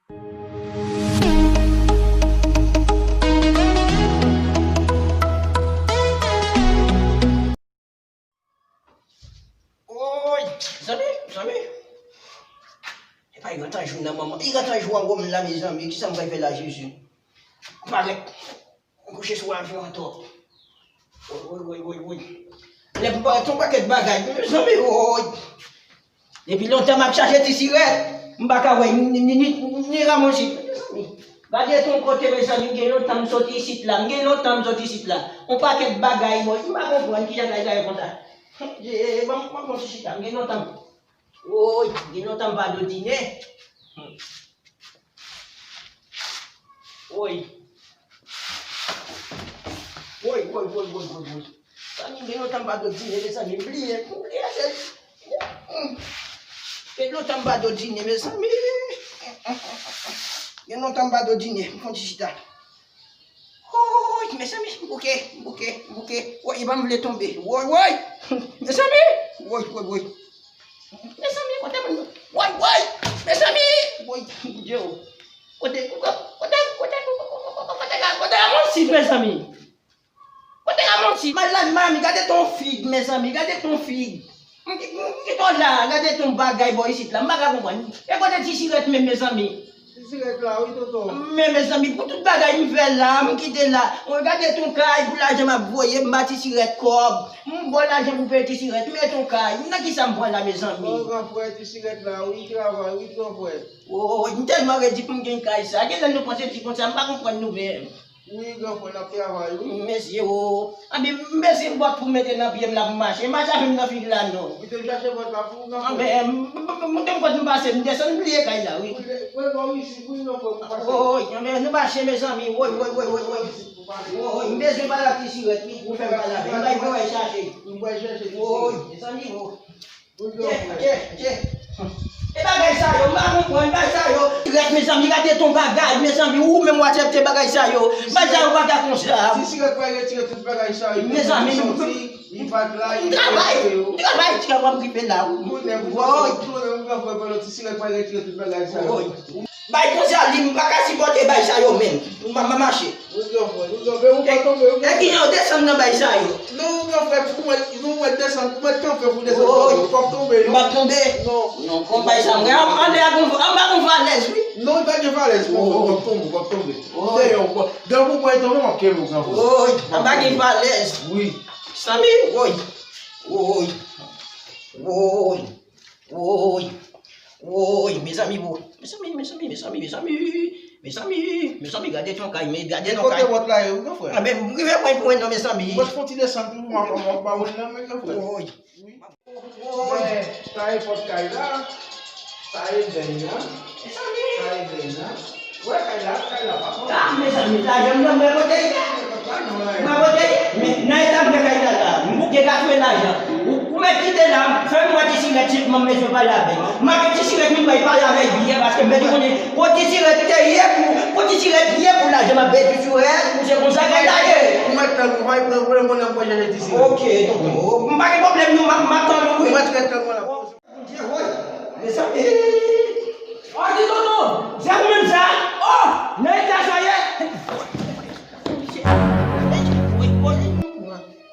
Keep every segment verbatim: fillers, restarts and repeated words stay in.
Oy, zanmi, zanmi. E pa irantan jou nan manman. Irantan jou an gwo m la, mezanmi. Kisa m pral fè la, Jezi? M pa gen. M kouche sou avyon an twòp. Woy, woy, woy, woy, woy. Lè m pa ton pakèt bagay, mezanmi, woy. Depi lontan m ap chache ti sirèt, m pa ka wè ni, ni, ni, ni ramonsi. Mezanmi, gade ton kote, mezanmi, m gen lontan m soti isit la, m gen lontan m soti isit la. On pakèt bagay, woy, m pa konprann kijan bagay sa yo konsa. E, e, ban m, ban m yon ti chita, m gen lontan. Woy, m gen lontan m pa dodine. Woy. Woy, woy, woy, woy, woy, woy. Zanmi, gen lontan m pa dodine, mezanmi, m bliye, m bliye, se, gen lontan m pa dodine, mezanmi. Gen lontan m pa dodine, m fon ti chita. Woy, mezanmi, m bouke, m bouke, m bouke. Woy, e pa m vle tonbe. Woy, woy. Mezanmi, woy, woy, woy. Mezanmi, kote moun yo? Woy, woy. Mezanmi, woy, Bondye o. Kote, kote, kote, kote, kote, kote, kote, kote ramonsi, mezanmi? Kote ramonsi? Malad, mami, gade ton fig, mezanmi, gade ton fig. M ki, m ki ton la, gade ton bagay bò isit la, m pa ka konprann. E kote ti sirèt menm, mezanmi? Ti sirèt la, wi, tonton. Men, mezanmi, pou tout bagay m fè la, m kite la. Mwen gade ton kay pou lajan m ap voye, m ba ti sirèt kòb. M ba w lajan pou peye ti sirèt, men ton kay. Nan kisa m pran la, mezanmi? O, gran frè, ti sirèt la, wi, travay, wi, gran frè. O, m tèlman redi pou m gen kay sa. Gen lè nou panse ti konsa, m pa konprann nou menm. Wi, gran frè, n ap travay, wi. Mesye, o. Anben, m bezwen bòt pou m mete nan pye m la pou m mache. M pa chache m nan fig la, non. Ou te chache bòt la pou ou, gran frè? Anben, m, m, m, m, m, kot m pase, m desann, m bliye kay la, wi. Ou te, mwen ba w isit, wi, gran frè, pou pase. Woy, anben, nou mache, mezanmi. Woy, woy, woy, woy, woy. Woy, m bezwen pale ak ti sirèt, wi, pou fè m pale avè l. M bay pou al chache. M pral chache ti sirèt. Woy, mezanmi, o. Tchè, tchè, tchè. E bagay sa yo, m pa konprann bagay sa yo. Rèd, mezanmi, gade ton bagay, mezanmi, ou menm w aksepte bagay sa yo. Bagay sa yo pa ka konsa. Ti sirèt pral retire tout bagay sa yo. Mezanmi, m travay, m travay, ti kapab rive la, wi. Woy. Ti sirèt pral retire tout bagay sa yo. Woy. Bay konsa li, m pa ka sipòte bagay sa yo menm. M pa, m pa mache. Wi, gran frè, wi, gran frè, ou pa tonbe, wi. E kijan w desann nan bagay sa yo? Non, gran frè, pou mwen, non, mwen desann, mwen kanpe pou desann, w p ap tonbe, non. M p ap tonbe? Non. Non, kon bagay sa, mwen, an, anlè a gon, anba gon falèz, wi. Non, li pa gen falèz, gran frè, w p ap tonbe, w p ap tonbe. Dèyè, w p ap, dan pou mwen tonbe, m ap kenbe w, gran frè. Woy, anba gen falèz. Wi. Mezanmi, woy. Woy. Woy. Woy, woy, mezanmi, woy. Mezanmi, mezanmi, mezanmi, mezanmi. Mezanmi, mezanmi, gade ton kay, men gade ton kay. Kote wòt la ye, wi, gran frè? Anben, m rive pran pou mwen non, mezanmi. Mwen fè yon ti desann pou mwen, mwen ba ou nan men, gran frè. Woy. Wi. Woy. Sa e pòt kay la. Sa e bèy la. Mezanmi. Sa e bèy la. Wè kay la, kay la pa fò. Ah, mezanmi, lajan m nan, mwen kote l ye. Mwen kote l ye. Men, nan eta m gen kay la la, m bouke katreven lajan. Ou, ou mèt kite la, fè m wè ti sirèt sèlman m bezwen pale avè l. M ap gen ti sirèt m bay pale avè l byen, paske m bezwen konnen, kot ti sirèt te ye pou, kot ti sirèt ye pou lajan m ap bay ti sirèt, pou se konsa kay la ye. Ou mèt tann, ou pa gen pwoblèm, mwen, m pral chache ti sirèt. Ok, tonton. M pa gen pwoblèm, non, m ap, m ap tann ou, wi. Ou mèt ret tann mwen la. Bondye, woy, mezanmi. O, di tonton. Se ou menm sa? O, nan eta sa ye?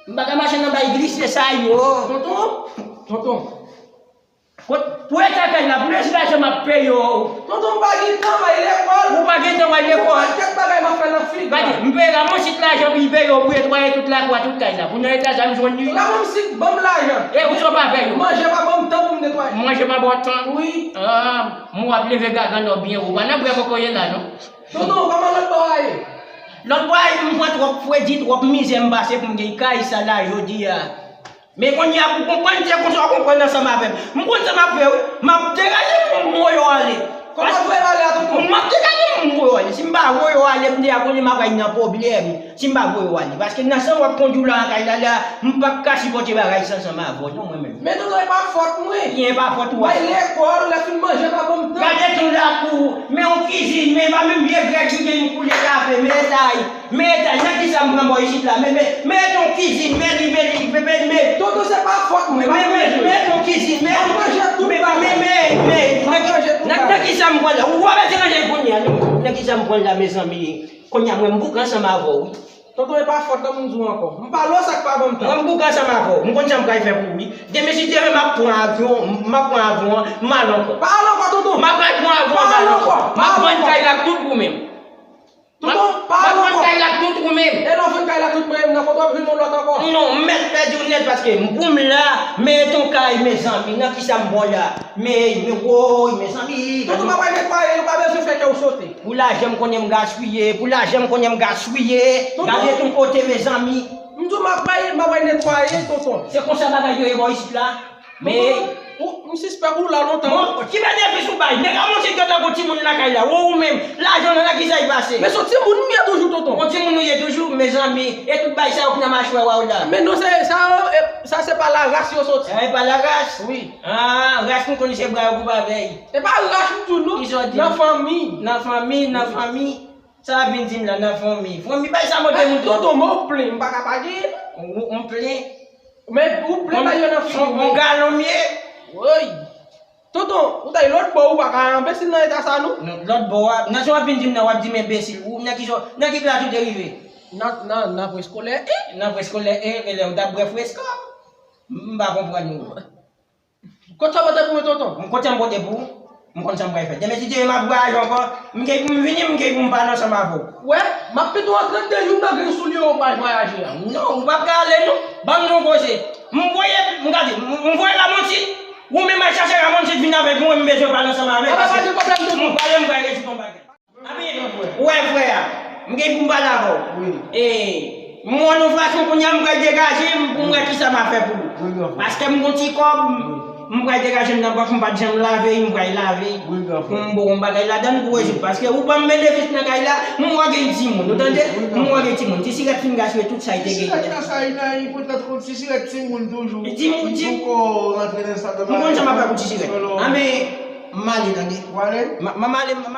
M pa ka mache nan bay glise sa yo. Tonton, tonton. Kot, pou eta kay la, pou lejilajè m ap peye yo. Tonton, m pa gen tan, m al lekòl. Ou pa gen tan, w al lekòl. Kèk bagay m ap fè nan fig la. Gade, m peye Ramonsi lajan pou l peye yo, pou netwaye tout lakou a, tout kay la. Pou nan eta sa, m jwenn li. Ramonsi ban m lajan. E ou sa w pa fè yo? Manje pa ban m tan pou m netwaye. Manje pa ba w tan? Wi. Ah, m wè w ap leve gaga nan byen wo. Pa nan bwè kokoye la, non. Tonton, kòman lòt bò a ye? Lòt bò a ye, m pran twòp fredi, twòp mizè m pase pou m gen kay sa la jodi a. Men kounye a, pou konprann, se konsa w konprann ansanm avè m. M konn sa m ap fè, wi. M ap degaje m, m voye w ale. Kòman w voye m ale a, tonton? M ap degaje m, m voye w ale. Si m pa voye w ale, m deja konnen m ap nan pwoblèm. Si m pa voye w ale. Paske nan san w ap kondui w la nan kay la, la, m p ap ka sipòte bagay sa ansanm avè w, non, mwen menm. Men tonton, e pa fòt mwen. Byen, e pa fòt ou. Mwen lekòl, lè fin manje, pa ban m tan. Gade ton lakou, men yon kizin, men pa menm vye grèg ki gen yon koulye kafe, men etay. Men eta, nan kisa m pran bò isit la? Men, men, men ton kizin, men li, men li, men, men, men. Tonton, se pa fòt mwen, men, men, men ton kizin, men, men, men, men, nan, nan kisa m pran la? Ou pa bezwen ranje kounye. M pran l la, mezanmi. Kounye a, mwen, m bouke ansanm avè w, wi. Tonton, e pa fòt lan, m di w ankò. M pale w sa k pa ban m tan. Mwen, m bouke ansanm avè w. M konn sa m pral fè pou ou, wi. Demen, si Dye vle, m ap pran avyon, m ap pran avyon an, m al ankò. Pa al ankò, tonton. M ap pran avyon an, m al ankò. M ap vann kay la tout ou menm. Tonton, pa al ankò. M ap vann kay la tout ou menm. E lè w vann kay la tout mwen menm nan, kote w ap jwenn yon lòt ankò? Non, m mèt pèdi w nèt paske m pou m la, men ton kay, mezanmi, nan kisa m bon la? Men, men, woy, mezanmi. Tonton, m ap al netwaye, ou pa bezwen fè kè w sote. Pou lajan m konnen m gaspiye, pou lajan m konnen m gaspiye. Tonton. Gade ton kote, mezanmi. M di w m ap al, m ap al netwaye, tonton. Se konsa bagay yo ye bò isit la? Men ou, m sispèk ou la lontan. Bon, ki benefis ou bay? Nèg Ramonsid gentan gon timoun lakay la. Ou, ou menm, lajan w nan, nan kisa l pase? Men se yon timoun m ye toujou, tonton. Yon timoun ou ye toujou, mezanmi. E tout bagay sa yo k nan machwè a w la. Men non, se, sa yo, e, sa se pa la ras yo soti. E pa la ras? Wi. Ah, ras nou konnen se bra yo koupe avè l. E pa ras m di w non. Kisa w di? Nan fanmi. Nan fanmi, nan fanmi. Sa w ap vin di m la nan fanmi? Fanmi, bay sa monte moun tou. Tonton, men ou plen, m pa ka pa genyen. Ou, ou plen? Men ou plen bay yo nan figi. Yon galon m ye. Woy. Tonton, ou ta lòt bò, ou pa ka enbesil nan eta sa non. Non, lòt bò a, nan sa w ap vin di m nan, w ap di m enbesil. Ou nan ki, nan ki klas ou te rive? Nan, nan, nan preskolè en. Nan preskolè en, e lè ou t ap bwè freska. M pa konprann ou. Kot sa w pote pou mwen, tonton? M kontan m pote pou ou. M konn sa m pral fè. Demen, si Dye vle, m ap vwayaje ankò. M gen pou m vini, m gen pou m pale ansanm avè w. Wè, m ap pete w an trannde jou nan grenn soulye w pral vwayaje a. Non, ou p ap ka ale, non. Ban m yon koze. M voye, m gade, m, m voye Ramonsid. Ou menm al chache Ramonsid vin avèk mwen, m bezwen pale ansanm avè l. Papa, pa gen pwoblèm, tonton. M pale, m pral redi yon bagay. Ami, ou wè frè a, m gen pou m pale avè w. Wi. E, m wè yon fason kounye a m pral degaje m pou m wè kisa m a fè pou ou. Wi, gran frè. Paske m gon ti kòb, m pral degaje m nan bank, m pa t janm lave, m pral lave. Wi, gran frè. Pou m bon yon bagay ladan l pou rezoud. Paske ou ban m benefis nan kay la, m wè gen timoun, ou tande? Wi, gran frè. M wè gen timoun. Ti sirèt fin gaspiye tout sa l te genyen. Ti sirèt nan sa, li nan, li pran trant kont ti sirèt timoun toujou. Timoun, ti- Ou poko rantre nan sa. M konn sa m ap fè pou ti sirèt. Ami, m ale, tande? Ou ale? M, m, m ale, m, m